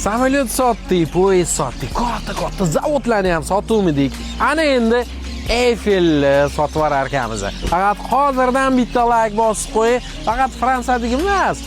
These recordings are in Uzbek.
Samolyot sotdik, poyezd sotdik, katta katta zavodlarni ham sotuvmidik. Ana endi Eyfelni sotib yuborar ekanmiz. Faqat hozirdan bitta layk bosib qo'ying. Faqat Fransiyadagi emas,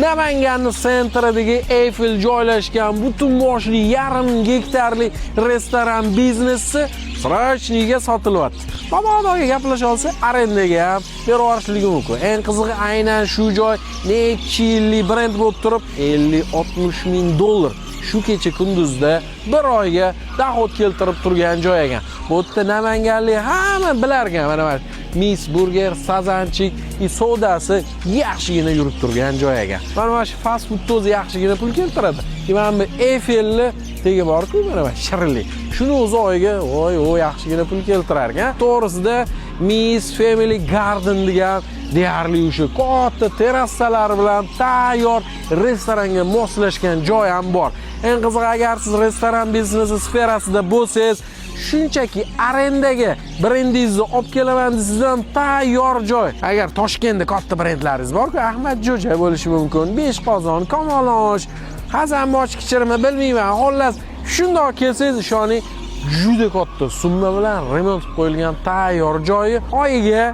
Namanganni центр idagi Eyfel joylashgan butun boshli yarim gektarli restoran biznesi срочный ga sotilyapti. Mabodoga gaplasha olsa, arendaga ham berib yuborishligi mumkin. Eng qizig'i, aynan shu joy necha yillik brend bo'lib turib, 50-60 ming dollar shu kecha kunduzda bir oyga доход keltirib turgan joy ekan. Bu yerda namanganlik hamma bilar ekan. Mana Mis burger, sazanchik и sodasi yaxshigina yurib turgan joy ekan. Mana shu fast foodni o'zi yaxshigina pul keltiradi. И mana bu Eyfelni tegi bor-ku, mana shirinlik. Shuni o'zi oyiga voy, o yaxshigina pul keltirar ekan. To'g'risida Miss Family Garden degan deyarli o'sha katta terrasalari bilan tayyor restoranga moslashgan joy ham bor. Eng qizig'i, agar siz restoran biznesi sferasida bo'lsangiz, shunchaki arendaga brendingizni olib kelaman desangiz ham tayyor joy. Agar Toshkentda katta brendlaringiz bor-ku, Ahmad Jo'ja bo'lishi mumkin, Besh qozon, Kamolosh, Hasan Bochkichirmi, bilmayman. Xullas, shundoq kelsangiz, ishoning, juda katta summa bilan remont qilib qo'yilgan tayyor joyi oyiga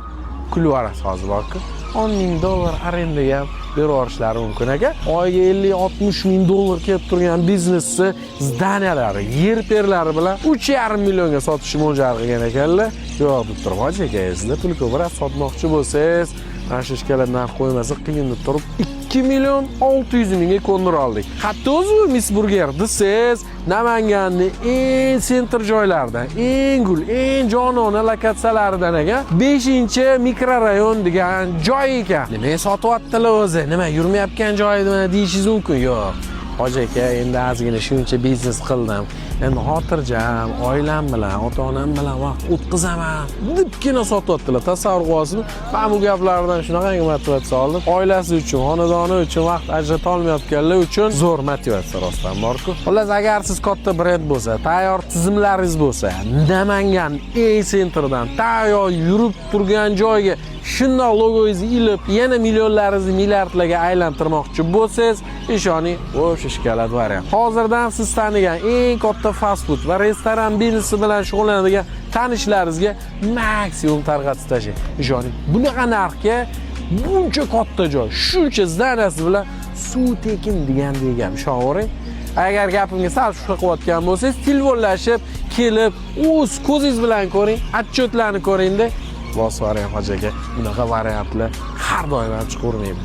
kulib yuborasiz hozir borku. 10 ming dollar arendaga ham berib yuborishlari mumkin aka. Oyiga 50-60 ming dollar kelib turgan biznesni здания lari, yer perlari bilan 3,5 millionga sotishni mo'ljal qilgan ekanlar. Yo'q deb turib, hoji aka, sizda pul ko'proq, sotmoqchi bo'lsangiz, mana shu ishkalar narx qo'ymasa qiyin deb turib, 2 million 600 mingga ko'ndirib oldik. Qayerda o'zi bu Miss Burger desangiz, Namanganni eng центр joylaridan, eng gul, eng jonona lokatsiyalaridan ekan. 5-mikrorayon degan joy ekan. Nima sotyaptilar o'zi? Nima yurmayotgan joyi deyishingiz mumkin. Yo'q. Hoji aka, endi ozgina shuncha biznes qildim. Endi xotirjam, oilam bilan, ota-onam bilan vaqt o'tkazaman debgina sotyaptilar. Tasavvur qilyapsizmi? Men bu gaplardan shunaqangi motivatsiya oldim. Oilasi uchun, xonadoni uchun vaqt ajrata olmayotganlar uchun zo'r motivatsiya rostdan bor-ku. Xullas, agar siz katta brend bo'lsa, tayyor tizimlaringiz bo'lsa, Namangan eng центр dan tayyor yurib turgan joyga shundoq logoyingizni ilib, yana millionlaringizni milliardlarga aylantirmoqchi bo'lsangiz, ishoning, o'sha shokolad variant. Hozirdan siz tanigan eng katta fast food va restoran biznesi bilan shug'ullanadigan tanishlaringizga maksimum tarqatib tashlang. Ishoning, bunaqa narxga buncha katta joy, shuncha здания si bilan suv tekin degandek gap. Ishonavering. Agar gapimga sal shubha qilayotgan bo'lsangiz, telefonlashib, kelib, o'z ko'zingiz bilan ko'ring, отчет larni ko'ringda. Bosib yuboring, hoji aka. Bunaqa variantlar har doim ham chiqavermaydi.